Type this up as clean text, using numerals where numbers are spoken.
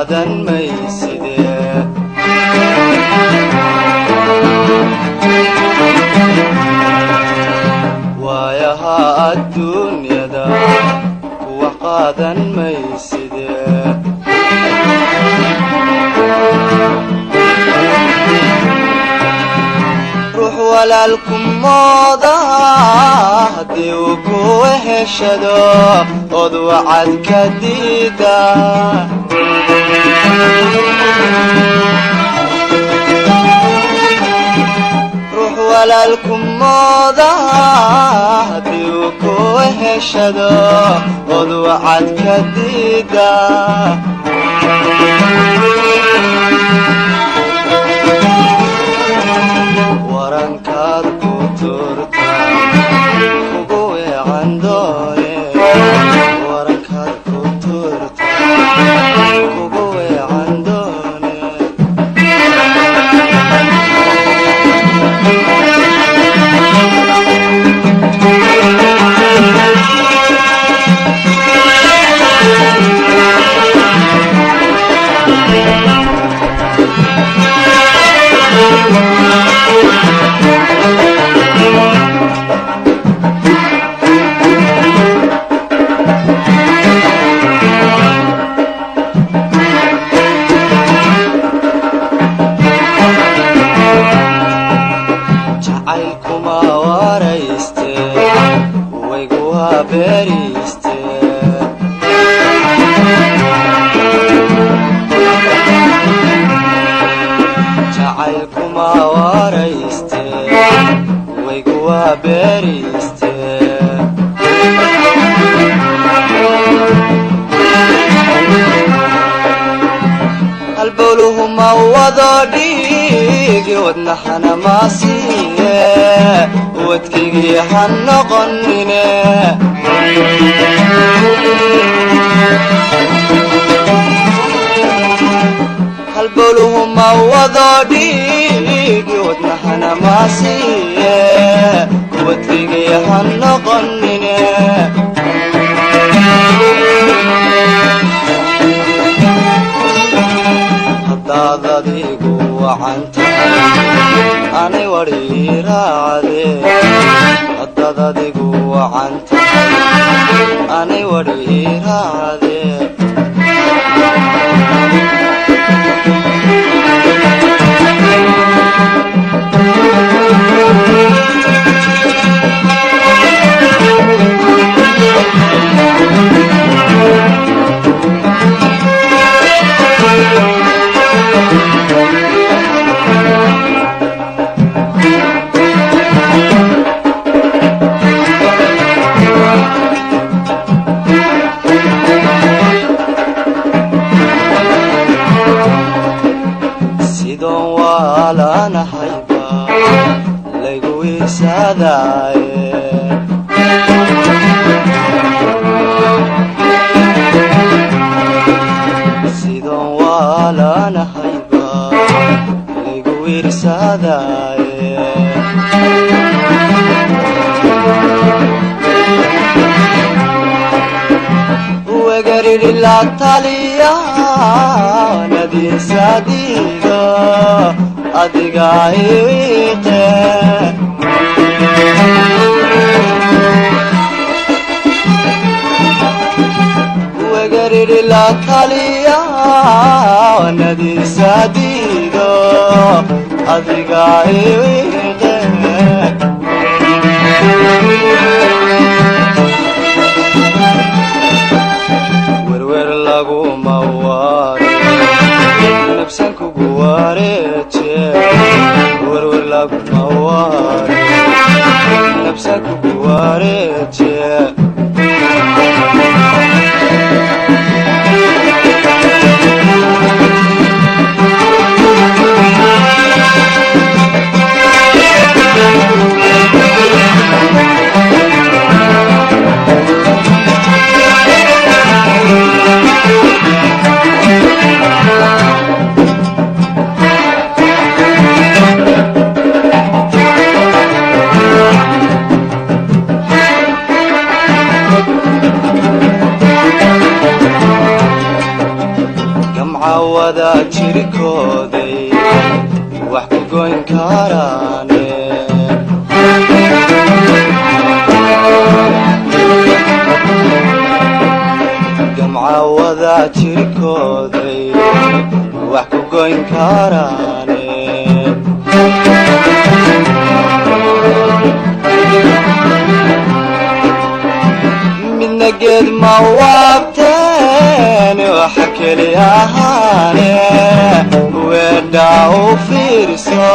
qaadan mayside. Waayaha adduunyada wax qaadan mayside. Ruux walaalku mooda haddii uu ku heshado ood wacad ka diida. Ruux walaalku mooda haddii uu ku heshado ood wacad ka diida. Warankaad ku turta kugu weecan doone, warankaad ku turta kugu weecan doone. Jacaylkuma warayste, waygu habeeriste. Jacaylkuma warayste, waygu habeeriste. Halbowluhuma wado dhiigi, wadnaxana ma siiye, wadkaygii ha noqonine. Halbowluhuma wado dhiigi, wadnaxana ma siiye, wadkaygii ha noqonine. Haddaad adigu wacan tahay anay wadhi raacde, haddaad adigu wacan tahay anay wadhi raacde. Sidoon waalanahayba laygu isadaaye. Sidoon waalanahayba laygu wirsadaaye. Wegariri la taliya nadiisadiido adiga iwiiqe. Wegariri la taliya nadiisadiido adiga iwiiqe. Werwer laguma waare, nabsan kugu wareeje. Werwer laguma waare, nabsan kugu wareeje. goyn karaane. Midna geed ma waabteen, waxa keli ahaane weedhaa u fiirso.